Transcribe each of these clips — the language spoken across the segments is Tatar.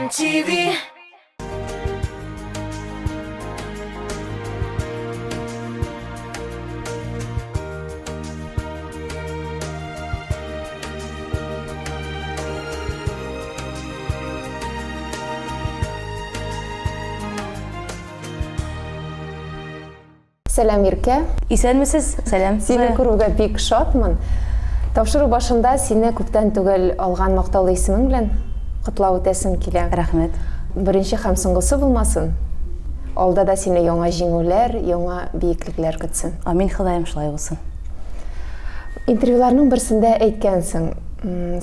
Казан ТВ. Сәлам, Иркә. Исәнмесез, сәлам. Сине күрүгә бик шатмын. Тапшыру башында сине күптән түгел алган мактаулы исемең белән котлап үтәсем килә. Рәхмәт. Беренче һәм соңгысы булмасын. Алда да сине яңа җиңүләр, яңа биеклекләр көтсен. Амин, Ходаем, шулай булсын. Интервьюларның берсендә әйткәнсең,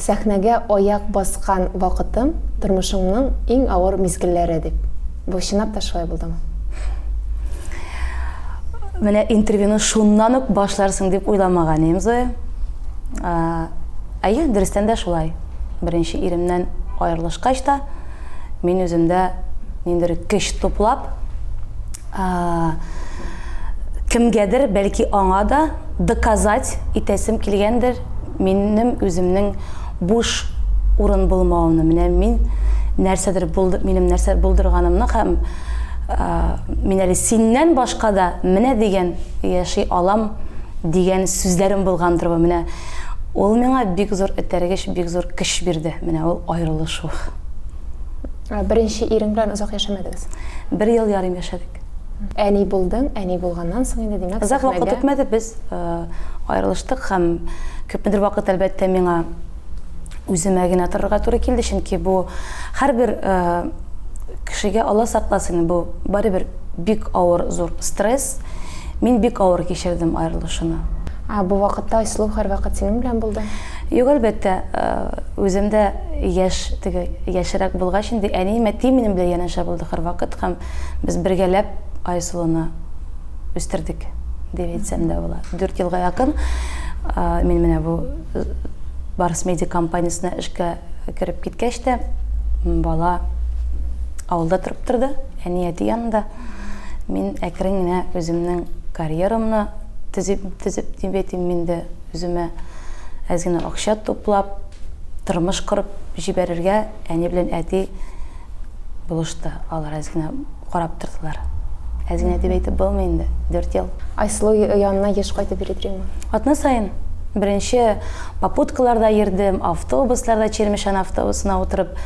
сәхнәгә аяк баскан вакытым тормышымның иң авыр мизгелләре дип. Бу чынлап та шулай булдымы? Менә интервьюны шуннан ук башларсың дип уйламаган идем, Зоя. Әйе, дөрестән дә шулай. Беренче иремнән аерылышкач та, мин үземдә ниндидер көч туплап, кемгәдер, бәлки аңа да доказать итәсем килгәндер, минем үземнең буш урын булмавымны. Менә мин нәрсәдер булды, минем нәрсә булдырганымны һәм мин әле синнән башка да менә дигән яши алам дигән сүзләрем булгандыр бу. Менә ул миңа бик зур этәргеч, бик зур көч бирде. Менә ул аерылышу. Беренче ирең белән озак яшәмәдегез? Бер ел ярым яшәдек. Әни булдың, әни булганнан соң инде, димәк, Озак вакыт үтмәде, без аерылыштык һәм күпмедер вакыт, әлбәттә, миңа үземә генә торырга туры килде, чөнки бу һәрбер кешегә, Алла сакласын, бу барыбер бик авыр, зур стресс. Мин бик авыр кичердем аерылышуны. Ә бу вакытта Айсылу һәрвакыт синең белән булды? Юк, әлбәттә, үзем дә яшь, теге яшьрәк булгач инде, әнием, әтием минем белән янәшә булды һәрвакыт һәм без бергәләп Айсылуны үстердек, дип әйтсәм дә була. 4 елга якын мин менә бу Барс Медиа компаниясенә эшкә кереп киткәч тә, бала авылда торып торды, әни әти янында. Мин әкрен генә үземнең карьерамны төзеп, төзеп дип әйтим инде, үземә әз генә акча туплап, тормыш корып җибәрергә әни белән әти булышты. Алар әз генә карап тордылар. Әз генә дип әйтеп булмый инде, 4 ел. Айсылу янына еш кайтып йөри идеңме? Атна саен. Беренче попуткаларда йөрдем, автобусларда, Чирмешән автобусына утырып.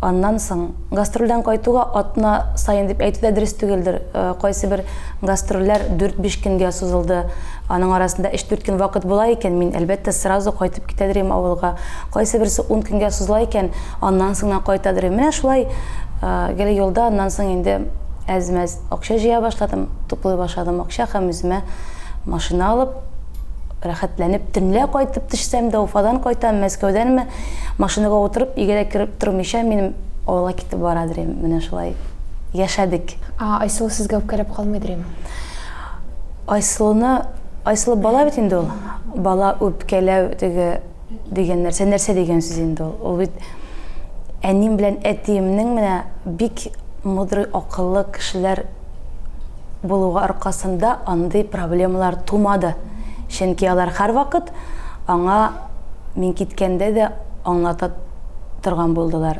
Аннан соң гастрольдән кайтуга атна саен дип әйтү дә дөрес түгелдер. Кайсы бер гастрольләр 4-5 көнгә сузылды. Аның арасында 3-4 көн вакыт була икән, мин, әлбәттә, сразу кайтып китәдер идем авылга. Кайсы берсе 10 көнгә сузыла икән, аннан соң гына кайтадыр идем. Менә шулай гел юлда, аннан соң инде әз-мәз акча җыя башладым, туплый башладым акча һәм үземә машина алып, рәхәтләнеп төнлә кайтып төшсәм дә, Уфадан кайтам, Мәскәүдәнме, машинага утырып, өйгә дә кереп тормыйча, минем авылга китеп барадыр идем. Менә шулай яшәдек. А Айсылу сезгә үпкәләп калмыйдыр име? Айсылуны, Айсылу бала бит инде ул. Бала үпкәләү теге дигән нәрсә, нәрсә дигән сүз инде ул. Ул бит әнием белән әтиемнең менә бик мудрый, акыллы кешеләр булуга аркасында андый проблемалар тумады. Чөнки алар һәрвакыт аңа мин киткәндә дә аңлата торган булдылар.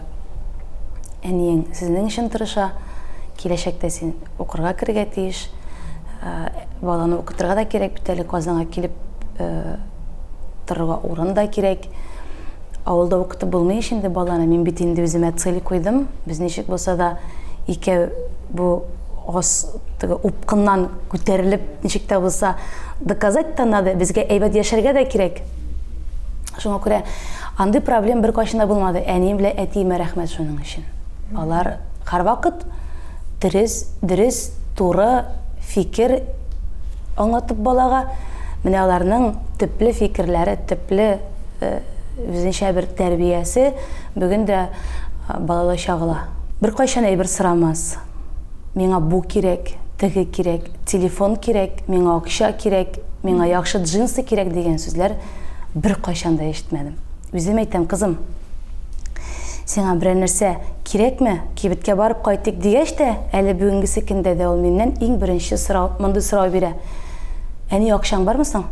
Әниең сезнең өчен тырыша, киләчәктә син укырга керергә тиеш, баланы укытырга да кирәк бит әле, Казанга килеп торырга урын да кирәк. Авылда укытып булмый ич инде баланы. Мин бит инде үземә цель куйдым. Без ничек булса да икәү бу ас теге упкыннан күтәрелеп, ничек тә булса доказать та надо, безгә әйбәт яшәргә дә кирәк. Шуңа күрә андый проблем беркайчан да булмады. Әнием белән әтиемә рәхмәт шуның өчен. Алар һәрвакыт дөрес, дөрес, туры фикер аңлатып балага, менә аларның төпле фикерләре, төпле үзенчә бер тәрбиясе бүген дә балада чагыла. Беркайчан әйбер сорамас. Миңа бу кирәк, теге кирәк, телефон кирәк, миңа акча кирәк, миңа яхшы джинсы кирәк дигән сүзләр беркайчан да ишетмәдем. Үзем әйтәм, кызым, сиңа берәр нәрсә кирәкме, кибеткә барып кайтыйк дигәч тә, әле бүгенгесе көндә дә ул миннән иң беренче сорау, мондый сорау бирә. Әни, акчаң бармы соң?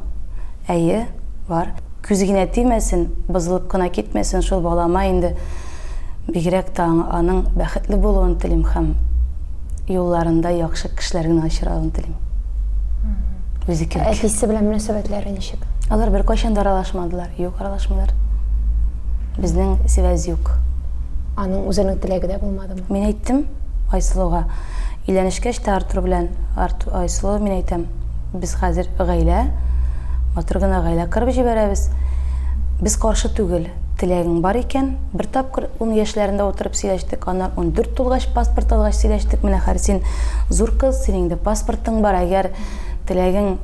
Әйе, бар. Күз генә тимәсен, бозылып кына китмәсен шул балама инде. Бигрәк тә аның бәхетле булуын телим һәм юлларында яхшы кешеләр генә очравын телим. Үзе кебек. Әтисе белән мөнәсәбәтләре ничек? Алар беркайчан да аралашмадылар. Юк, аралашмыйлар. Безнең связь юк. Аның үзенең теләге дә булмадымы? Мин әйттем Айсылуга. Өйләнешкәч тә Артур белән Айсылу, мин әйтәм, без хәзер гаилә, матур гына гаилә корып җибәрәбез. Без каршы түгел. Теләгең бар икән, бер тапкыр ун яшьләрендә утырып сөйләштек, аннан 14 тулгач паспорт алгач сөйләштек. Менә хәзер син зур кыз, синең инде паспортың бар, әгәр теләгең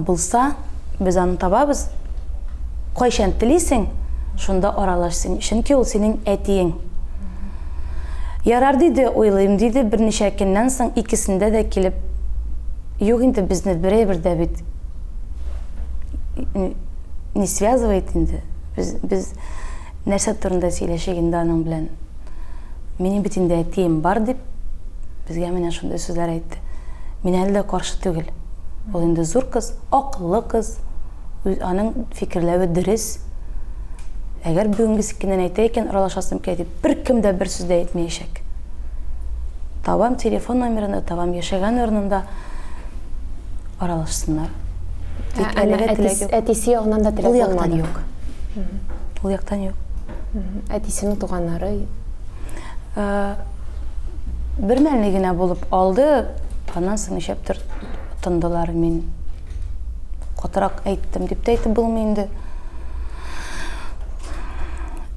булса, без аны табабыз. Кайчан телисең, шунда аралаш син, чөнки ул синең әтиең. Ярар, диде, уйлыйм, диде, берничә көннән соң икесендә дә килеп, юк инде, безне берәй-бер дә бит не связывает инде. Без, без нәрсә турында сөйләшик инде аның белән? Минем бит инде әтием бар дип, безгә менә шундый сүзләр әйтте. Мин әле дә каршы түгел. Ул инде зур кыз, акыллы кыз. Аның фикерләве дөрес. Әгәр бүгенге көннән әйтә икән, аралашасым килә дип, беркем дә бер сүз дә әйтмәячәк. Табам телефон номерын да, табам яшәгән урынын да. Аралашсыннар. Тик әлегә теләк юк. Әтисе ягыннан да теләк булмады. Ул яктан юк. Ул яктан юк. Әтисенең туганнары бер мәлне генә булып алды, аннан соң нишләптер тындылар. Мин катырак әйттем дип тә әйтеп булмый инде.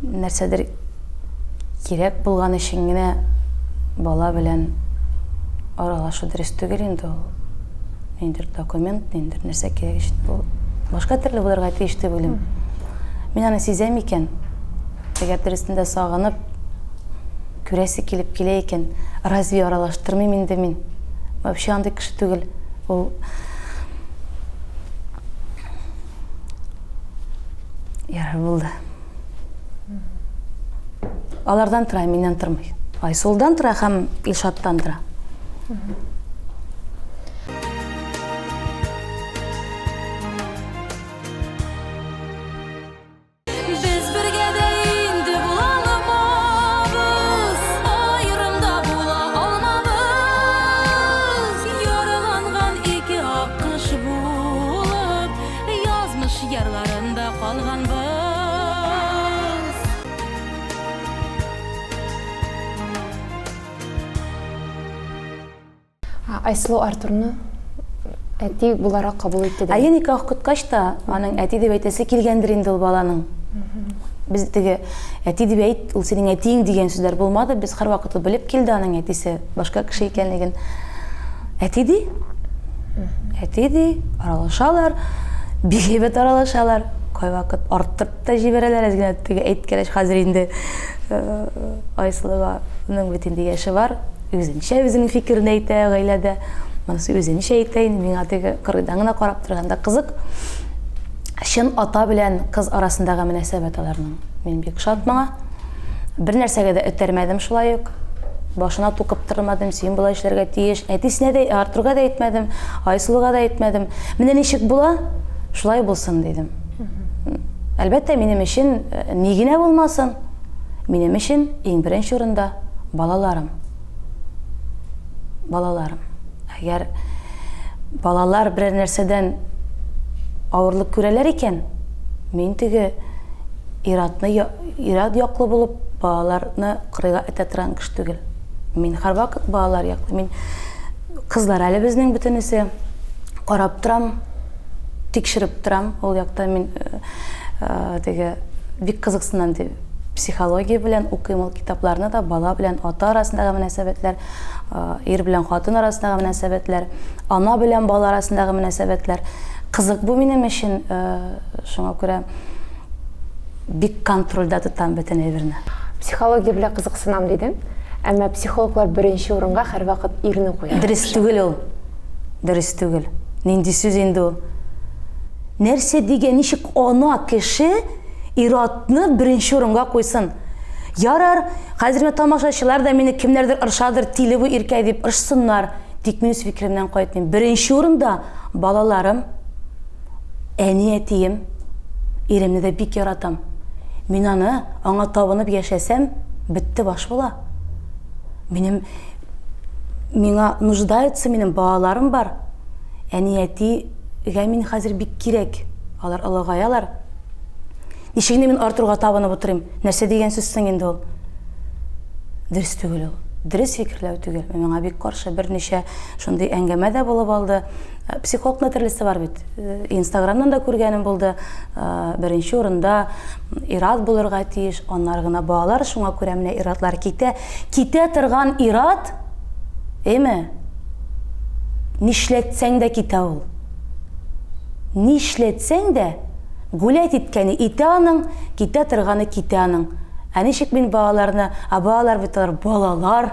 Нәрсәдер кирәк булган өчен генә бала белән аралашу дөрес түгел инде ул. Ниндидер документ, ниндидер нәрсә кирәк өчен ул башка төрле булырга тиеш дип уйлыйм. Мин аны сизәм икән, әгәр дөресендә сагынып, күрәсе килеп килә икән, разве аралаштырмыйм инде мин? Вообще андый кеше түгел. Ул Ярар, булды. Алардан тора, миннән тормый. Айсулдан тора һәм Илшаттан тора. Без бергә дә инде була алмабыз, аерым да була алмабыз. Яраланган ике аккош булып, язмыш ярларында калганбыз. Айсылу Артурны әти буларак кабул итте дә. Әйе, никах укыткач та, аның әти дип әйтәсе килгәндер инде ул баланың. Без теге әти дип әйт, ул синең әтиең дигән сүзләр булмады. Без һәрвакыт ул белеп килде аның әтисе башка кеше икәнлеген. Әти ди. Әти ди, аралашалар. Бик әйбәт аралашалар. Кайвакыт арттырып та җибәрәләр, әз генә теге әйткәләш хәзер инде Айсылуга аның бит инде яше бар. Үзенчә үзенең фикерен әйтә гаиләдә. Монысы үзенчә әйтә инде, миңа теге кырыйдан гына карап торганда кызык. Чын ата белән кыз арасындагы мөнәсәбәт аларның. Мин бик шат моңа. Бер нәрсәгә дә этәрмәдем шулай ук. Башына тукып тормадым, син болай эшләргә тиеш. Әтисенә дә, Артурга да әйтмәдем, Айсылуга да әйтмәдем. Менә ничек була, шулай булсын дидем. Әлбәттә, минем өчен э, ни генә булмасын, минем өчен иң беренче урында балаларым. Балаларым. Әгәр балалар берәр нәрсәдән авырлык күрәләр икән, мин теге иратны ират яклы булып балаларны кырыйга этә торган кеше түгел. Мин һәрвакыт балалар яклы. Мин кызлар әле безнең бөтенесе карап торам, тикшереп торам. Ул якта мин э, э, теге бик кызыксынам дип психология белән укыйм ул китапларны да, бала белән ата арасындагы мөнәсәбәтләр, ир белән хатын арасындагы мөнәсәбәтләр, ана белән бала арасындагы мөнәсәбәтләр. Кызык бу минем өчен, шуңа күрә бик контрольдә тотам бөтен әйберне. Психология белән кызыксынам дидең, әмма психологлар беренче урынга һәрвакыт ирне куя. Дөрес түгел ул. Дөрес түгел. Нинди сүз инде ул? Нәрсә дигән, ничек ана кеше ир-атны беренче урынга куйсын? Ярар, хәзер менә тамашачылар да мине кемнәрдер ыршадыр, тиле бу иркәй дип ыршсыннар. Тик мин үз фикеремнән кайтмыйм. Беренче урында балаларым, әни-әтием, иремне дә бик яратам. Мин аны, аңа табынып яшәсәм, бетте баш була. Минем миңа нуждаются минем балаларым бар. Әни әтигә мин хәзер бик кирәк. Алар олыгаялар. Ничек инде мин Артурга табынып утырыйм? Нәрсә дигән сүз соң инде ул? Дөрес түгел ул. Дөрес фикерләү түгел. Миңа бик каршы берничә шундый әңгәмә дә булып алды. Э, психологның төрлесе бар бит. Э, Инстаграмнан да күргәнем булды. Э, беренче урында ират булырга тиеш, аннары гына балалар, шуңа күрә менә иратлар китә. Китә торган ират, әйме? Нишләтсәң дә китә ул. Нишләтсәң дә, гулять иткәне итә аның, китә торганы китә аның. Ә ничек мин балаларны, ә балалар бит алар балалар,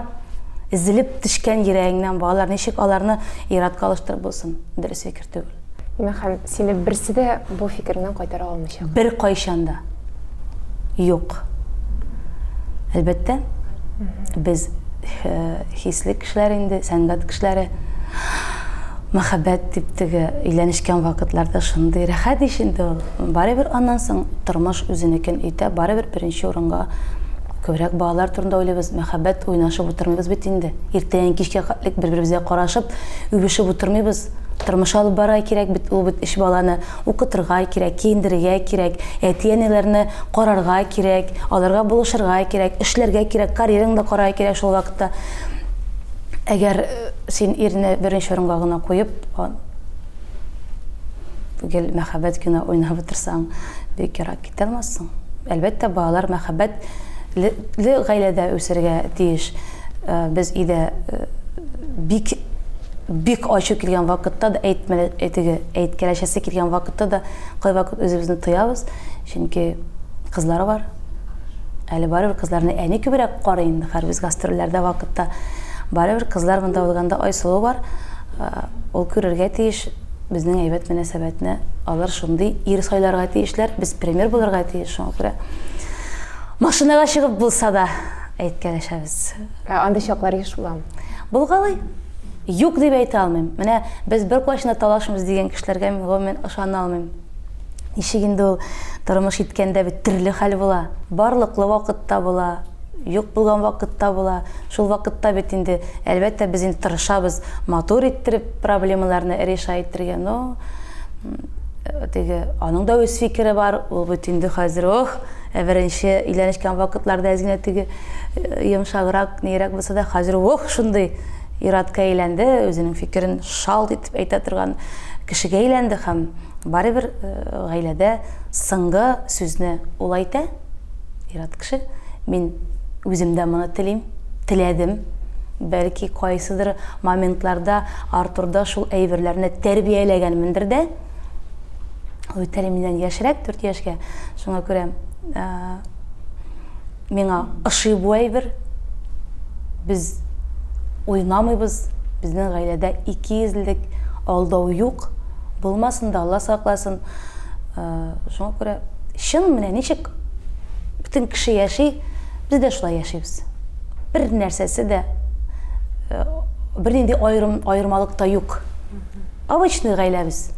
өзелеп төшкән йөрәгеңнән балалар, ничек аларны иратка алыштырып булсын? Дөрес фикер түгел. Димәк, һәм сине берсе дә бу фикереңнән кайтара алмыйчак. Беркайчан да. Юк. Әлбәттә, без хисле кешеләр инде, сәнгать кешеләре. Мәхәббәт дип теге өйләнешкән вакытларда шундый рәхәт ич инде ул. Барыбер аннан соң тормыш үзенекен итә, барыбер беренче урынга күбрәк балалар турында уйлыйбыз, мәхәббәт уйнашып утырмыйбыз бит инде. Иртәдән кичкә хәтлек бер-беребезгә карашып, үбешеп утырмыйбыз. Тормыш алып барырга кирәк бит, ул бит өч баланы укытырга кирәк, киендерергә кирәк, әти-әниләрне карарга кирәк, аларга булышырга кирәк, эшләргә кирәк, карьераңны да карарга кирәк шул вакытта. Әгәр син ирне беренче урынга гына куеп, гел мәхәббәт кенә уйнап утырсаң, бик ерак китә алмассың. Әлбәттә, балалар мәхәббәтле гаиләдә үсергә тиеш. Без өйдә бик бик ачу килгән вакытта да әйтмәле, теге әйткәләшәсе килгән вакытта да кайвакыт үзебезне тыябыз, чөнки кызлар бар. Әле барыбер кызларны әни күбрәк карый инде, хәзер без гастрольләрдә вакытта. Барыбер кызлар монда булганда Айсылу бар. Ул күрергә тиеш безнең әйбәт мөнәсәбәтне. Алар шундый ир сайларга тиешләр, без пример булырга тиеш, шуңа күрә. Машинага чыгып булса да әйткәләшәбез. Ә андый чаклар еш буламы? Булгалый. Юк дип әйтә алмыйм. Менә без беркайчан да талашмыйбыз дигән кешеләргә мин гомумән ышана алмыйм. Ничек инде ул тормыш иткәндә бит төрле хәл була. Барлыклы вакытта була, юк булган вакытта була. Шул вакытта бит инде, әлбәттә, без инде тырышабыз матур иттереп проблемаларны решать иттерергә, но теге аның да үз фикере бар, ул бит инде хәзер ох, ә беренче өйләнешкән вакытларда әз генә теге йомшаграк, нирәк булса да, хәзер ох, шундый ир-атка әйләнде, үзенең фикерен шалт итеп әйтә торган кешегә әйләнде һәм Барыбер гаиләдә соңгы сүзне ул әйтә, ир-ат кеше. Мин үзем дә моны телим, теләдем. Бәлки кайсыдыр моментларда Артурда шул әйберләрне тәрбияләгәнмендер дә. Ул бит әле миннән яшьрәк, 4 яшькә. Шуңа күрә Миңа ошый бу әйбер. Без уйнамыйбыз. Безнең гаиләдә икейөзлелек, алдау юк. Булмасын да, Алла сакласын. Шуңа күрә чын менә ничек бөтен кеше яши, без дә шулай яшибез. Бер нәрсәсе дә, бернинди аерым, аермалык та юк. Обычный гаиләбез.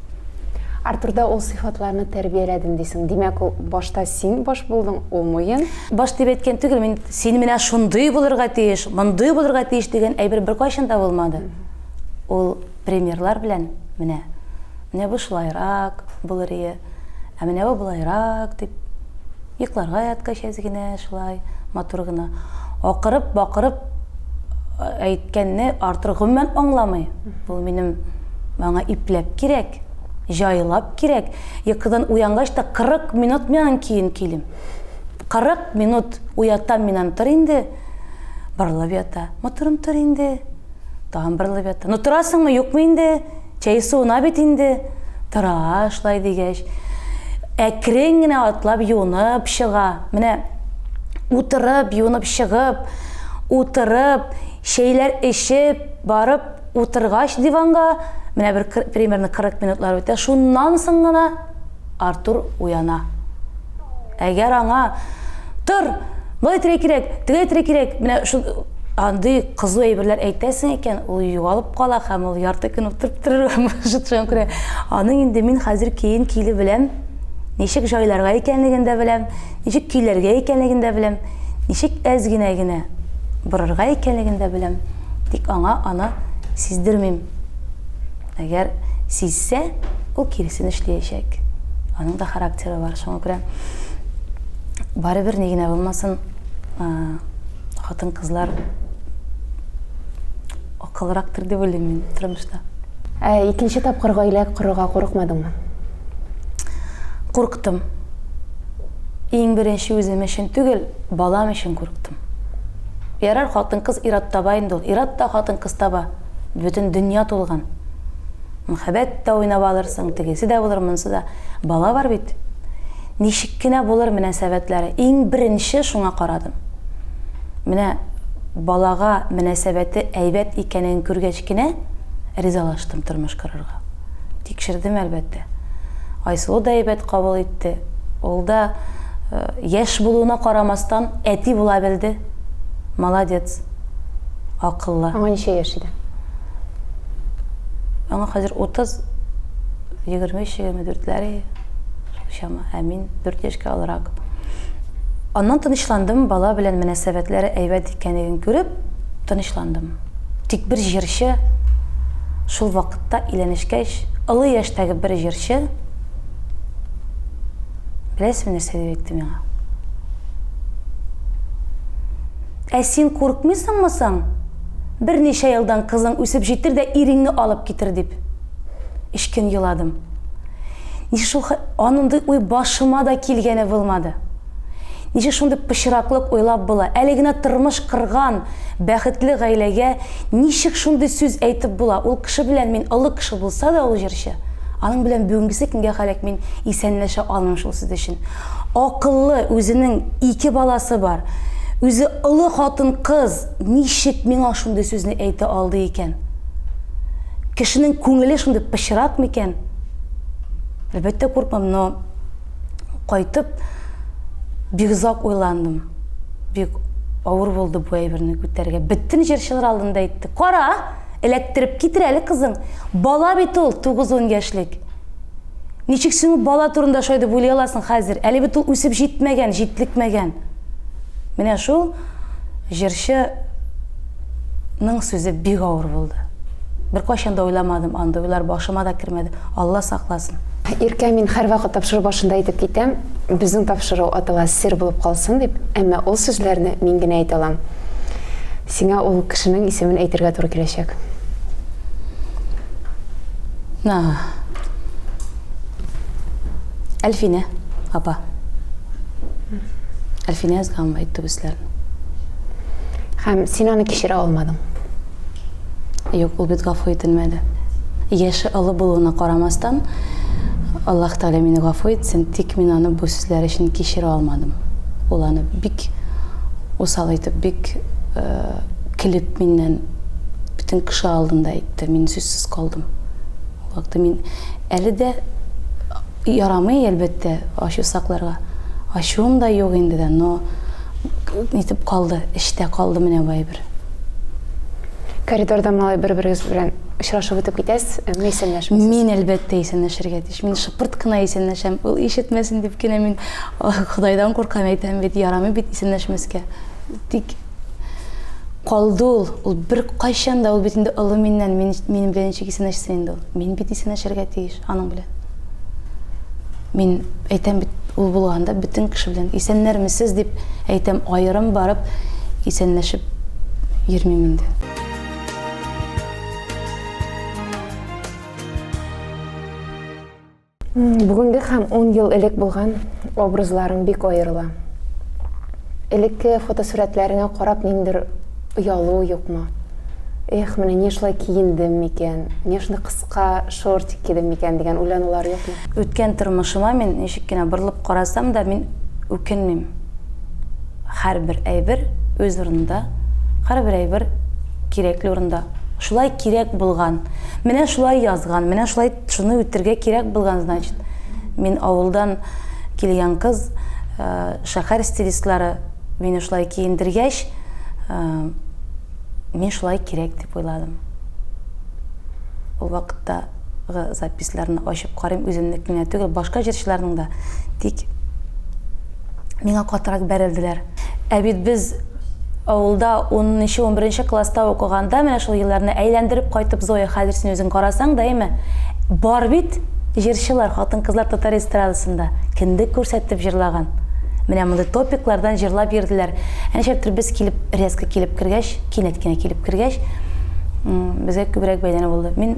Артурда ул сыйфатларны тәрбияләдем дисең. Димәк, ул башта син баш булдың, ул муен. Баш дип әйткән түгел, мин син менә шундый булырга тиеш, мондый булырга тиеш дигән әйбер беркайчан да булмады. Ул примерлар белән менә, менә бу шулайрак булыр ие, ә менә бу болайрак дип йокларга яткач әз генә шулай матур гына акырып, бакырып әйткәнне Артур гомумән аңламый. Ул минем маңа ипләп кирәк, җайлап кирәк. Йокыдан уянгач та 40 минут мин аның көен көйлим. 40 минут уятам мин аны, тор инде. Борылып ята. Матурым, тор инде. Тагын борылып ята. Ну торасыңмы, юкмы инде? Чәй суына бит инде. Тора шулай дигәч. Әкрен генә атлап юынып чыга. Менә утырып, юынып чыгып, утырып, чәйләр эчеп, барып утыргач диванга, менә бер примерно 40 минутлар үтә, шуннан соң гына Артур уяна. Әгәр аңа тор, болай итәргә кирәк, тегеләй итәргә кирәк, менә шул андый кызу әйберләр әйтәсең икән, ул югалып кала һәм ул ярты көн утырып торырга может, шуңа күрә аның инде мин хәзер көен көйли беләм. Ничек җайларга икәнлеген дә беләм, ничек көйләргә икәнлеген дә беләм, ничек әз генә генә борырга икәнлеген дә беләм. Тик аңа аны сиздермим. Әгәр сизсә, ул киресен эшләячәк. Аның да характеры бар, шуңа күрә барыбер ни генә булмасын, хатын-кызлар акыллырактыр дип уйлыйм мин тормышта. Ә икенче тапкыр гаилә корырга курыкмадыңмы? Курктым. Иң беренче үзем өчен түгел, балам өчен курктым. Ярар, хатын-кыз ир-ат таба инде ул. Ир-ат та хатын-кыз таба. Бөтен дөнья тулган. Мәхәббәт тә уйнап алырсың, тегесе дә булыр, монысы да. Бала бар бит. Ничек кенә булыр мөнәсәбәтләре. Иң беренче шуңа карадым. Менә балага мөнәсәбәте әйбәт икәнен күргәч кенә ризалаштым тормыш корырга. Тикшердем, әлбәттә. Айсылу да әйбәт кабул итте. Ул да яшь булуына карамастан әти була белде. Молодец. Акыллы. Аңа ничә яшь иде? Аңа хәзер 30, 23, 24-ләр шул чама. Ә мин 4 яшькә олырак. Аннан тынычландым, бала белән мөнәсәбәтләре әйбәт икәнлеген күреп, тынычландым. Тик бер җырчы шул вакытта өйләнешкәч, олы яшьтәге бер җырчы, беләсезме нәрсә дип әйтте миңа? Ә син куркмыйсыңмы соң? Берничә елдан кызың үсеп җитер дә иреңне алып китер дип. Өч көн еладым. Ничек шул андый уй башыма да килгәне булмады. Ничек шундый пычраклык уйлап була? Әле генә тормыш корган бәхетле гаиләгә ничек шундый сүз әйтеп була? Ул кеше белән мин олы кеше булса да ул җырчы, аның белән бүгенгесе көнгә хәләк мин исәнләшә алмыйм шул сүз өчен. Акыллы, үзенең ике баласы бар. Үзе олы хатын-кыз, ничек миңа шундый сүзне әйтә алды икән? Кешенең күңеле шундый пычрак микән? Әлбәттә куркмам, но кайтып бик озак уйландым. Бик авыр булды бу әйберне күтәрергә. Бөтен җырчылар алдында әйтте. Кара, эләктереп китер әле кызың. Бала бит ул, 9-10 яшьлек. Ничек син ул бала турында шулай дип уйлый аласың хәзер? Әле бит ул үсеп җитмәгән, җитлекмәгән. Менә шул җырчы ның сүзе бик авыр булды. Беркайчан да уйламадым андый уйлар башыма да кермәде. Алла сакласын. Иркә, мин һәрвакыт тапшыру башында әйтеп китәм, безнең тапшыру атала сер булып калсын дип, әмма ул сүзләрне мин генә әйтә алам. Сиңа ул кешенең исемен әйтергә туры киләчәк. На. Әлфинә апа. Әлфинә Әзгамова әйтте бу сүзләрне. Һәм син аны кичерә алмадың. Юк, ул бит гафу ителмәде. Яше олы булуына карамастан, Аллаһ Тәгалә мине гафу итсен, тик мин аны бу сүзләр өчен кичерә алмадым. Ул аны бик усал итеп, бик көлеп миннән бөтен кеше алдында әйтте. Мин сүзсез калдым. Ул вакытта мин әле дә ярамый, әлбәттә, ачу сакларга. Ачуым да юк инде дә, но нитеп калды, эчтә калды менә бу әйбер. Коридорда малай бер-берегез белән очрашып үтеп китәсез, әмма исәнләшмисез. Мин әлбәттә исәнләшергә тиеш. Мин шыпырт кына исәнләшәм. Ул ишетмәсен дип кенә мин Ходайдан куркам, әйтәм бит, ярамый бит исәнләшмәскә. Тик калды ул. Ул беркайчан да, ул бит инде олы миннән, мин, минем белән ничек исәнләшсен инде ул. Мин бит исәнләшергә тиеш аның белән. Мин әйтәм бит, ул булганда бөтен кеше белән исәннәрмесез дип әйтәм, аерым барып исәнләшеп йөрмим инде. Бүгенге һәм 10 ел элек булган образларың бик аерыла. Элекке фотосурәтләреңә карап ниндидер оялу юкмы? Эх, менә не шулай киендем микән, не шундый кыска шортик кидем микән дигән уйланулар юкмы? Үткән тормышыма мин ничек кенә борылып карасам да, мин үкенмим. Һәрбер әйбер үз урынында, һәрбер әйбер кирәкле урында. Шулай кирәк булган. Менә шулай язган, менә шулай шуны үтергә кирәк булган, значит. Мин авылдан килгән кыз, шәһәр стилистлары мине шулай киендергәч, мин шулай кирәк дип уйладым. Ул вакыттагы записьләрне ачып карыйм, үземнеке генә түгел, башка җырчыларның да. Тик миңа катырак бәрелделәр. Ә бит без авылда унынчы, унберенче класста укыганда, менә шул елларны әйләндереп кайтып, Зоя, хәзер син үзең карасаң да, әйме, бар бит җырчылар, хатын-кызлар татар эстрадасында кендек күрсәтеп җырлаган. Менә мондый топиклардан җырлап йөрделәр. Ә нишләптер без килеп, резко килеп кергәч, кинәт кенә килеп кергәч, безгә күбрәк бәйләнү булды. Мин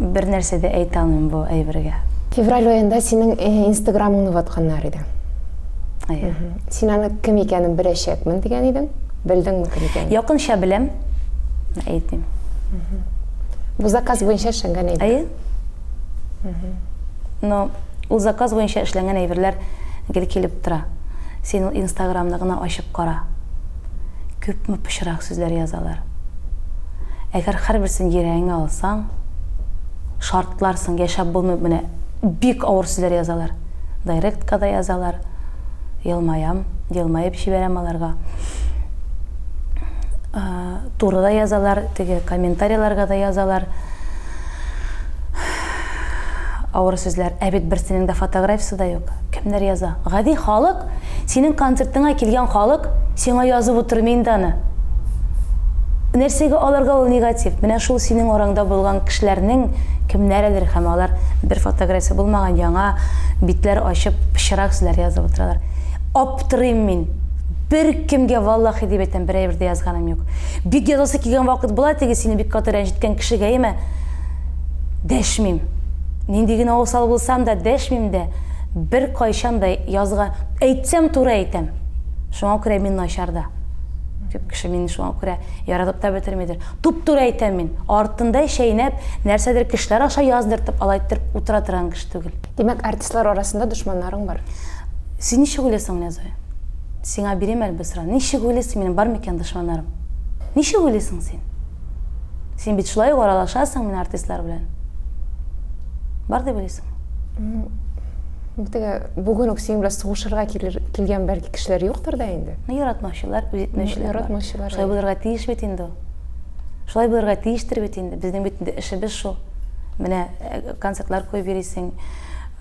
бер нәрсә дә әйтә алмыйм бу әйбергә. Февраль аенда синең инстаграмыңны ватканнар иде. Әйе. Син аны кем икәнен беләчәкмен дигән идең. Белдеңме кем икәнен? Якынча беләм. Әйтмим. Бу заказ буенча эшләнгән әйбер. Әйе. Но ул заказ буенча эшләнгән әйберләр гел килеп тора. Син ул инстаграмны гына ачып кара. Күпме пычрак сүзләр язалар. Әгәр һәрберсен йөрәгеңә алсаң, шартларсың, яшәп булмый, менә бик авыр сүзләр язалар. Директка да язалар. Елмаям, елмаеп җибәрәм аларга. Туры да язалар, теге комментарийларга да язалар. Авыр сүзләр. Ә бит берсенең дә фотографиясе дә юк. Кемнәр яза? Гади халык, синең концертыңа килгән халык сиңа язып утырмый инде аны. Нәрсәгә аларга ул негатив? Менә шул синең араңда булган кешеләрнең кемнәредер һәм алар бер фотографиясе булмаган яңа битләр ачып пычрак сүзләр язып утыралар. Аптырыйм мин. Беркемгә валлахи дип әйтәм, бер әйбер дә язганым юк. Бик язасы килгән вакыт була, теге сине бик каты рәнҗеткән кешегә, әйме? Дәшмим. Нинди генә усал булсам да, дәшмим дә. Беркайчан да язга, әйтсәм туры әйтәм. Шуңа күрә мин начар да. Күп кеше мине шуңа күрә яратып та бетермидер. Туп-туры әйтәм мин. Артында чәйнәп, нәрсәдер кешеләр аша яздыртып, алай иттереп утыра торган кеше түгел. Димәк, артистлар арасында дошманнарың бар? Син ничек уйлыйсың менә, Зоя? Сиңа бирим әле бу сорауны. Ничек уйлыйсың, минем бар микән дошманнарым? Ничек уйлыйсың син? Син бит шулай ук аралашасың менә артистлар белән. Бар дип уйлыйсыңмы? Ну, теге бүген үк синең белән сугышырга килер, килгән бәлки кешеләр юктыр да инде. Ну, яратмаучылар, үз итмәүчеләр бар. Яратмаучылар. Шулай булырга тиеш бит инде ул. Шулай булырга тиештер бит инде. Безнең бит инде эшебез шул. Менә э, концертлар куеп йөрисең,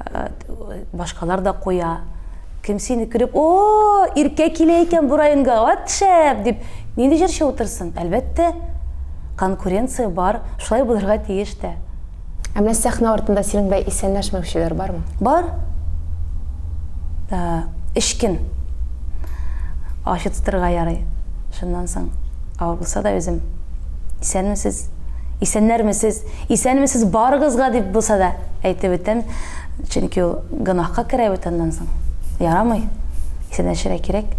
э, башкалар да куя. Кем сине күреп, о, Иркә килә икән бу районга, вот шәп, дип, нинди җырчы утырсын? Әлбәттә, конкуренция бар, шулай булырга тиеш тә. Ә менә сәхнә артында синең белән исәнләшмәүчеләр бармы? Бар. Эчкен. Ачы тотырга ярый. Шуннан соң, авыр булса да үзем, исәнмесез, исәннәрмесез, исәнмесез барыгызга дип булса да әйтеп үтәм. Чөнки ул гөнаһка керә бит аннан соң. Ярамый. Исәнләшергә кирәк.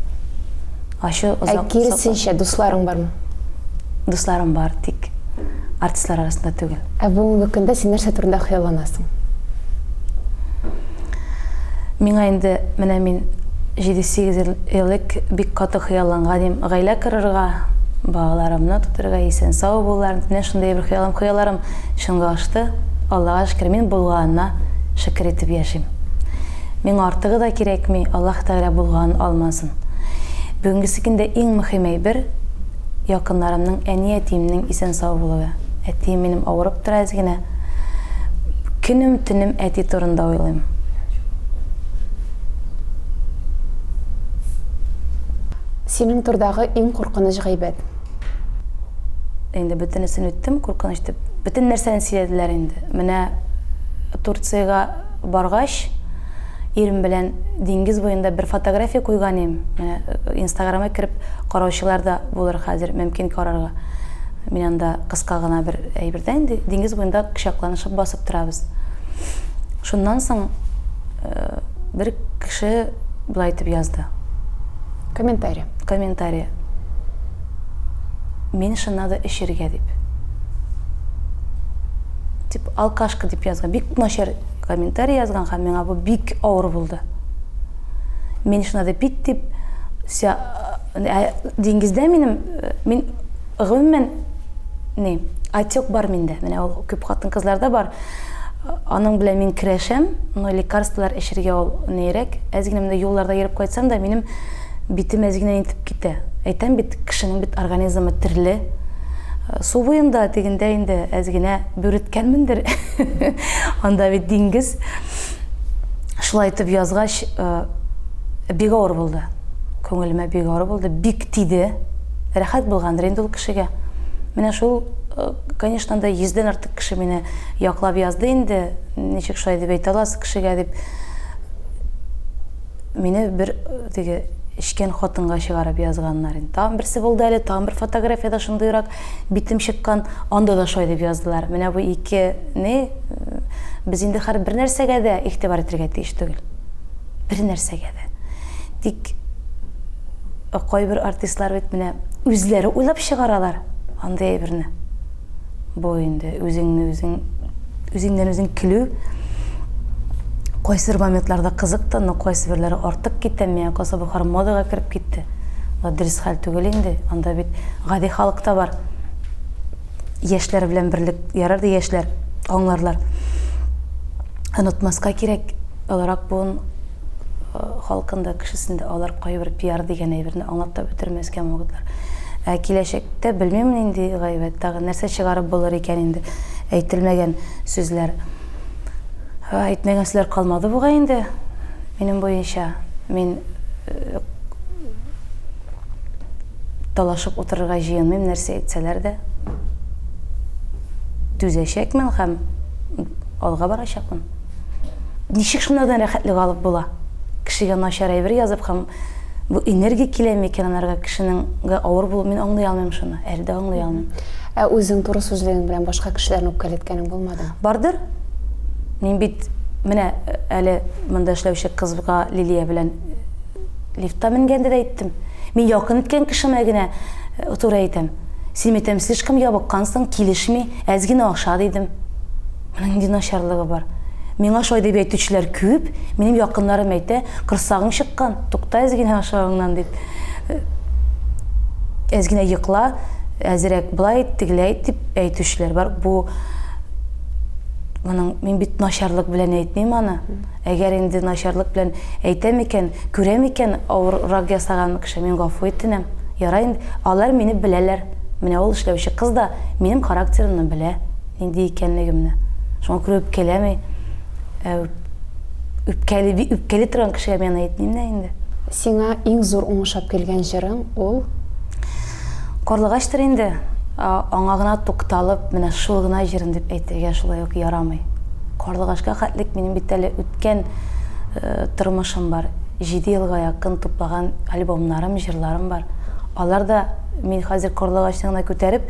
Ачу озак. Ә киресенчә, дусларың бармы? Дусларым бар, тик артистлар арасында түгел. Ә бүгенге көндә син нәрсә турында хыялланасың? Миңа инде менә мин 7-8 ел элек бик каты хыялланган идем гаилә корырга, балаларымны тотырга, исән-сау булуларын. Менә шундый бер хыялым, хыялларым чынга ашты. Аллага шөкер, мин булганына шөкер итеп яшим. Миңа артыгы да кирәкми, Аллаһ Тәгалә булганын алмасын. Бүгенгесе көндә иң мөһим әйбер, якыннарымның, әни-әтиемнең исән-сау булуы. Әтием минем авырып тора әз генә. Көнем-төнем әти турында уйлыйм. Синең турдагы иң куркыныч гайбәт? Инде бөтенесен үттем, куркыныч дип. Бөтен нәрсәне сөйләделәр инде. Менә Турциягә баргач, ирем белән диңгез буенда бер фотография куйган идем. Менә э, Инстаграмга кереп караучылар да булыр хәзер, мөмкин карарга. Мин анда кыска гына бер әйбердә инде диңгез буенда кочакланышып басып торабыз. Шуннан соң э, бер кеше болай итеп язды. Комментарий. Комментарий. Меньше надо эчәргә дип. Тип алкашка дип язган. Бик начар комментарий язган һәм миңа бу бик авыр булды. Меньше надо пить дип вся ә, диңгездә минем э, мин гомумән ни отек бар миндә. Менә ул күп хатын-кызларда бар. Аның белән мин көрәшәм, но лекарстволар эчергә ул нирәк. Әз генә менә юлларда йөреп кайтсам да, минем битем әз генә нитеп китә. Әйтәм бит, кешенең бит организмы төрле. Су буенда тегендә инде әз генә бүреткәнмендер. Анда бит диңгез. Шулай итеп язгач, бик авыр булды. Күңелемә бик авыр булды, бик тиде. Рәхәт булгандыр инде ул кешегә. Менә шул, конечно, анда йөздән артык кеше мине яклап язды инде. Ничек шулай дип әйтә аласыз кешегә дип. Мине бер теге эчкән хатынга чыгарып язганнар инде. Тагын берсе булды әле, тагын бер фотографиядә шундыйрак битем чыккан, анда да шулай дип яздылар. Менә бу ике не без инде хәр бер нәрсәгә дә игътибар итәргә тиеш түгел. Бер нәрсәгә дә. Тик кайбер артистлар бит менә үзләре уйлап чыгаралар андый әйберне. Бу инде үзеңне үзең үзеңнән үзең көлү. Кайсы бер моментларда кызык та, но кайсы берләре артык китә. Миңа калса бу хәр модага кереп китте. Бу дөрес хәл түгел инде. Анда бит гади халык та бар. Яшьләр белән берлек ярар ди яшьләр аңларлар. Онытмаска кирәк, олырак буын халкында, кешесендә алар кайбер пиар дигән әйберне аңлап та бетермәскә могытлар. Ә киләчәктә белмим нинди гайбәт, тагын нәрсә чыгарып булыр икән инде, әйтелмәгән сүзләр. Әйтмәгән сүзләр калмады бугай инде, минем буенча. Мин талашып утырырга җыенмыйм, нәрсә әйтсәләр дә. Түзәчәкмен һәм алга барачакмын. Ничек шунардан рәхәтлек алып була? Кешегә начар әйбер язып һәм бу энергия килә микән анарга кешенең авыр булу, мин аңлый алмыйм шуны, әле дә аңлый алмыйм. Ә үзең туры сүзлегең белән башка кешеләрне үпкәләткәнең булмадымы? Бардыр. Мин бит менә әле монда эшләүче кызга Лилия белән лифтта менгәндә дә әйттем. Мин якын иткән кешемә генә туры әйтәм. Син, әйтәм, слишком ябыккансың, килешми, әз генә аша, дидем. Моның нинди начарлыгы бар? Миңа шулай дип әйтүчеләр күп. Минем якыннарым әйтә, корсагың чыккан, тукта әз генә ашавыңнан дип. Әз генә йокла, әзрәк болай ит, тегеләй ит дип әйтүчеләр бар. Бу моның мин бит начарлык белән әйтмим аны. Әгәр инде начарлык белән әйтәм икән, күрәм икән, авыррак ясаган кеше, мин гафу итенәм. Ярай инде, алар мине беләләр. Менә ул эшләүче кыз да минем характерымны белә. Нинди икәнлегемне. Шуңа күрә үпкәләми. Ә үпкәли, үпкәли торган кешегә мин аны әйтмим дә инде. Сиңа иң зур уңыш алып килгән җырың ул? Карлыгачтыр инде. Аңа гына тукталып, менә шул гына җырым дип әйтергә шулай ук ярамый. Карлыгачка хәтлек минем бит әле үткән тормышым бар. 7 елга якын туплаган альбомнарым, җырларым бар. Алар да мин хәзер Карлыгачны гына күтәреп,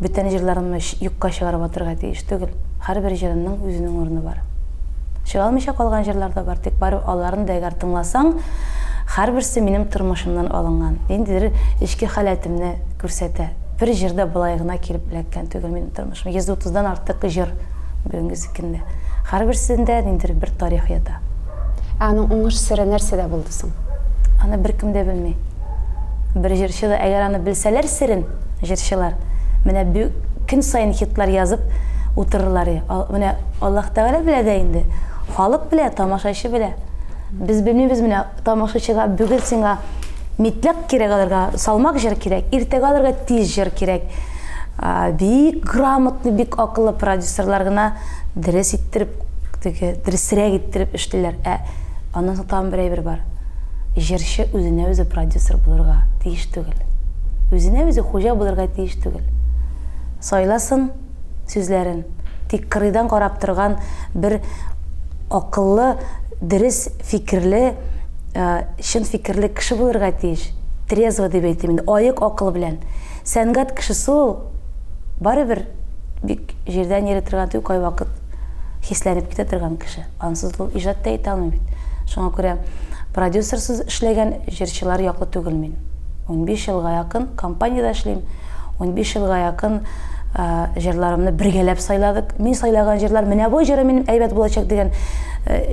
Бүтән җырларымны юкка чыгарып атырга тиеш түгел. Һәрбер җырымның үзенең урыны бар. Чыга алмыйча калган җырлар да бар, тик барыбер аларны да әгәр тыңласаң, һәрберсе минем тормышымнан алынган, ниндидер эчке халәтемне күрсәтә. Бер җыр да болай гына килеп эләккән түгел минем тормышыма. 130 дан артык җыр бүгенге көндә. Һәрберсендә ниндидер бер тарих ята. Ә аның уңыш сере нәрсәдә булды соң? Аны беркем дә белми. Бер җырчы да, әгәр аны белсәләр серен, җырчылар, менә көн саен хитлар язып утырырлар. Менә Аллаһ Тәгалә белә дә инде. Халык белә, тамашачы белә. Без белмибез менә тамашачыга бүген сиңа метләк кирәк аларга, салмак җыр кирәк, иртәгә аларга тиз җыр кирәк. Бик грамотный, бик акыллы продюсерлар гына дөрес иттереп, теге дөресрәк иттереп эшлиләр. Ә аннан соң тагын бер әйбер бар. Җырчы үзенә үзе продюсер булырга тиеш түгел. Үзенә үзе хуҗа булырга тиеш түгел. Сайласын сүзләрен. Тик кырыйдан карап торган бер акыллы, дөрес фикерле, чын фикерле кеше булырга тиеш. Трезво дип әйтим инде, аек акыл белән. Сәнгать кешесе ул барыбер бик җирдән йөри торган түгел, кайвакыт хисләнеп китә торган кеше. Ансыз ул иҗат та итә алмый бит. Шуңа күрә продюсерсыз эшләгән җырчылар яклы түгел мин. 15 елга якын компаниядә эшлим. 15 елга якын җырларымны бергәләп сайладык. Мин сайлаган җырлар, менә бу җырым минем әйбәт булачак дигән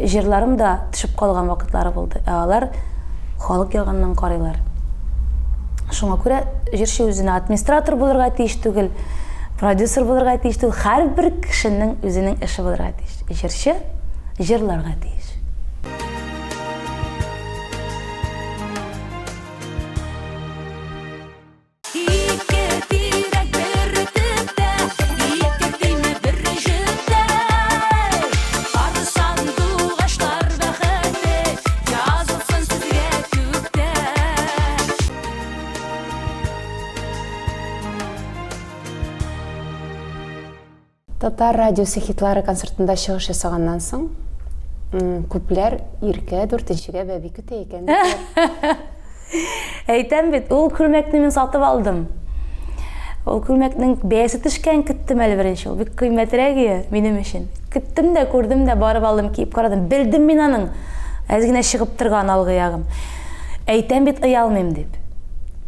җырларым да төшеп калган вакытлары булды. Ә алар халык ягыннан карыйлар. Шуңа күрә җырчы үзенә администратор булырга тиеш түгел, продюсер булырга тиеш түгел. Һәрбер кешенең үзенең эше булырга тиеш. Җырчы җырларга тиеш. Ике тирәк бер Татар радиосы хитлары концертында чыгыш ясаганнан соң, күпләр Иркә дүртенчегә бәби көтә икән дип. Әйтәм бит, ул күлмәкне мин сатып алдым. Ул күлмәкнең бәясе төшкән көттем әле беренче. Ул бик кыйммәтрәк иде минем өчен. Көттем дә, күрдем дә, барып алдым, киеп карадым. Белдем мин аның әз генә чыгып торган алгы ягым. Әйтәм бит, оялмыйм дип.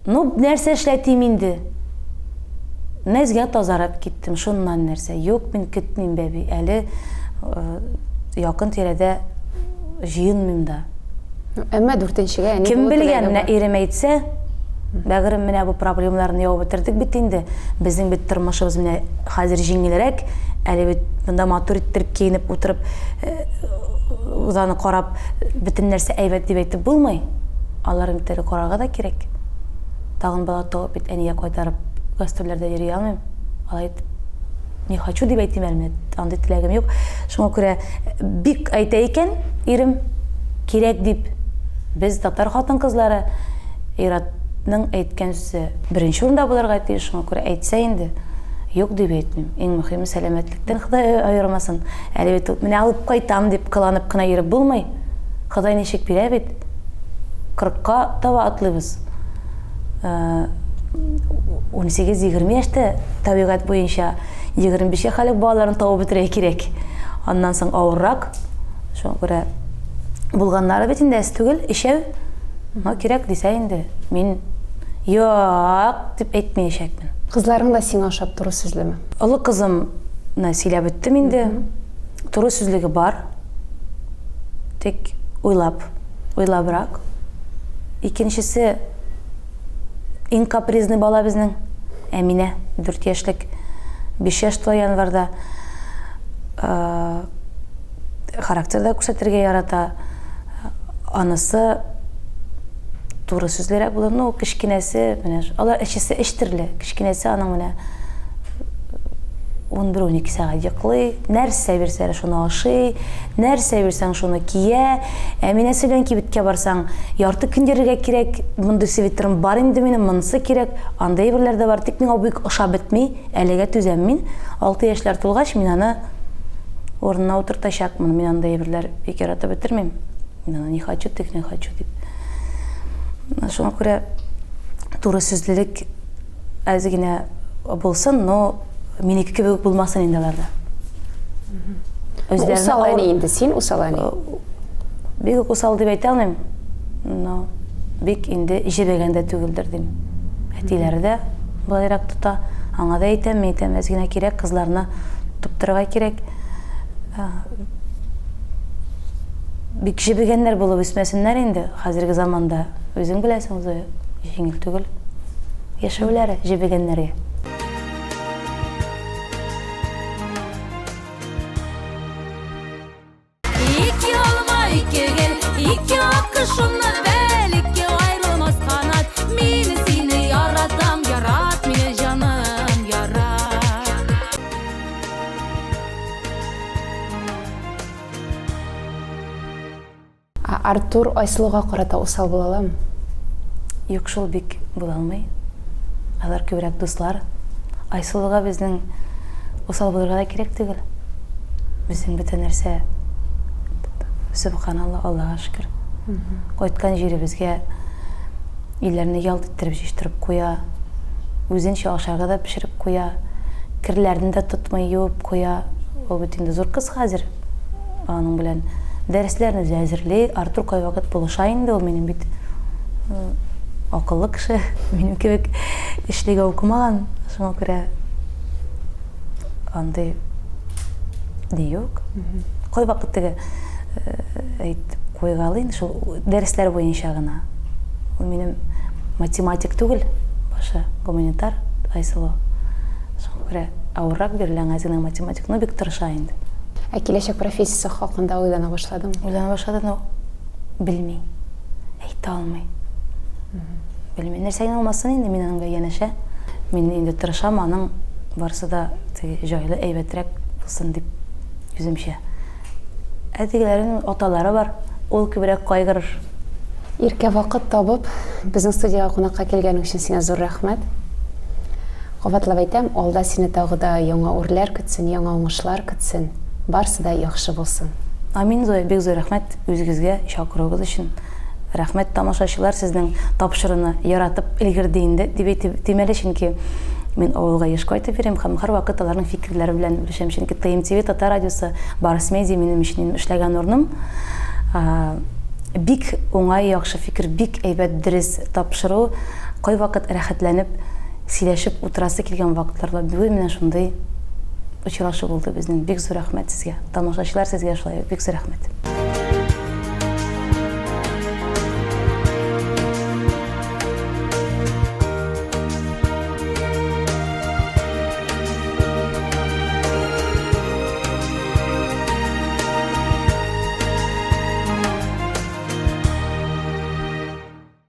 Ну, нәрсә эшләтим инде? Нәзгә тазарып киттем, шуннан нәрсә. Юк, мин көтмим бәби. Әле якын тирәдә җыенмыйм да. Әмма дүртенчегә әни Кем белгән, менә ирем әйтсә, бәгырем, менә бу проблемаларны ябып бетердек бит инде. Безнең бит тормышыбыз менә хәзер җиңелрәк. Әле бит монда матур иттереп киенеп утырып, узаны карап, бөтен нәрсә әйбәт дип әйтеп булмый. Аларын бит әле карарга да кирәк. Тагын бала табып бит әнигә кайтарып гастрольләрдә йөри алмыйм. Алай итеп не хочу дип әйтим әле менә, андый теләгем юк. Шуңа күрә бик әйтә икән ирем, кирәк дип. Без татар хатын-кызлары ир-атның әйткән сүзе беренче урында булырга тиеш, шуңа күрә әйтсә инде, юк дип әйтмим. Иң мөһиме сәламәтлектән Ходай аермасын. Әле бит менә алып кайтам дип кыланып кына йөреп булмый. Ходай ничек бирә бит. Кырыкка таба атлыйбыз. 18-20 яшьтә табигать буенча 25 хәлек балаларын табып бетерергә кирәк. Аннан соң авыррак. Шуңа күрә булганнары бит инде әз түгел, өчәү. Но кирәк дисә инде, мин юк дип әйтмәячәкмен. Кызларың да сиңа ошап туры сүзлеме? Олы кызымны сөйләп үттем инде. Туры сүзлеге бар. Тик уйлап, уйлабрак. Икенчесе иң капризный бала безнең, Әминә, 4 яшьлек, 5 яшь тула январьда. Характер да күрсәтергә ярата. Анысы туры сүзлерәк була. Ну, кечкенәсе, менә алар өчесе өч төрле. Кечкенәсе аның менә 11-12 сәгать йоклый, нәрсә бирсәләр шуны ашый, нәрсә бирсәң шуны кия. Әминәсе белән кибеткә барсаң, ярты көн йөрергә кирәк, мондый свитерым бар инде минем, монысы кирәк, андый әйберләр дә бар, тик миңа бик ошап бетми, әлегә түзәм мин. 6 яшьләр тулгач, мин аны урынына утыртачакмын, мин андый әйберләр бик яратып бетермим. Мин аны не хочу, тик не хочу дип. Шуңа күрә туры сүзлелек әз генә булсын, но минеке кебек булмасын инде аларда. Үзләренә усал әни инде, син усал әни. Бик үк усал дип әйтә алмыйм, но бик инде җебегән дә түгелдер дим. Әтиләре дә былайрак тота. Аңа да әйтәм, мин әйтәм, әз генә кирәк, кызларны тотып торырга кирәк. Бик җебегәннәр булып үсмәсеннәр инде хәзерге заманда. Үзең беләсең, Зоя, җиңел түгел яшәүләре җебегәннәргә. Ике алма, ике гөл, ике аккош, шуннан бел, ике аерылмас канат. Мин сине яратам, ярат мине, җаным, ярат. Ә Артур Айсылуга карата усал була аламы? Юк шул, бик була алмый. Алар күбрәк дуслар. Айсылуга безнең усал булырга да кирәк түгел. Безнең бөтен нәрсә сөбханалла, Аллага шөкер. Кайткан җиребезгә Өйләрне ялт иттереп җыештырып куя, үзенчә ашарга да пешереп куя, керләрне дә тотмый, юып куя. Ул бит инде зур кыз хәзер. Аның белән дәресләрне үзе әзерли. Артур кайвакыт булыша инде, ул минем бит акыллы кеше, минем кебек эшлегә укымаган. Шуңа күрә андый ни юк. Кайвакыт теге әйтеп куйгалыйм, шул дәресләр буенча гына. Ул минем математик түгел, башы гуманитар Айсылу. Шуңа күрә авыррак бирелә аңа әз генә математик, но бик тырыша инде. Ә киләчәк профессиясе хакында уйлана башладыңмы? Уйлана башлады, но белми, әйтә алмый. Белми. Нәрсә генә булмасын инде, мин аның белән янәшә. Мин инде тырышам, аның барысы да теге җайлы, әйбәтрәк булсын дип үземчә. Ә тегеләренең аталары бар, ул күбрәк кайгырыр. Иркә, вакыт табып, безнең студиягә кунакка килгәнең өчен сиңа зур рәхмәт. Кабатлап әйтәм, алда сине тагы да яңа үрләр көтсен, яңа уңышлар көтсен. Барсы да яхшы булсын. Амин, Зоя, бик зур рәхмәт үзегезгә чакыруыгыз өчен. Рәхмәт, тамашачылар сезнең тапшыруны яратып өлгерде инде, дип әйтим әле, чөнки мин авылга еш кайтып йөрим һәм һәрвакыт аларның фикерләре белән бүлешәм, чөнки ТМТВ, Татар радиосы, Барс Медиа минем өчен инде эшләгән урыным. Бик уңай, яхшы фикер, бик әйбәт, дөрес тапшыру. Кайвакыт рәхәтләнеп сөйләшеп утырасы килгән вакытлар була. Бүген менә шундый очрашу булды безнең. Бик зур рәхмәт сезгә. Тамашачылар сезгә шулай ук бик зур рәхмәт.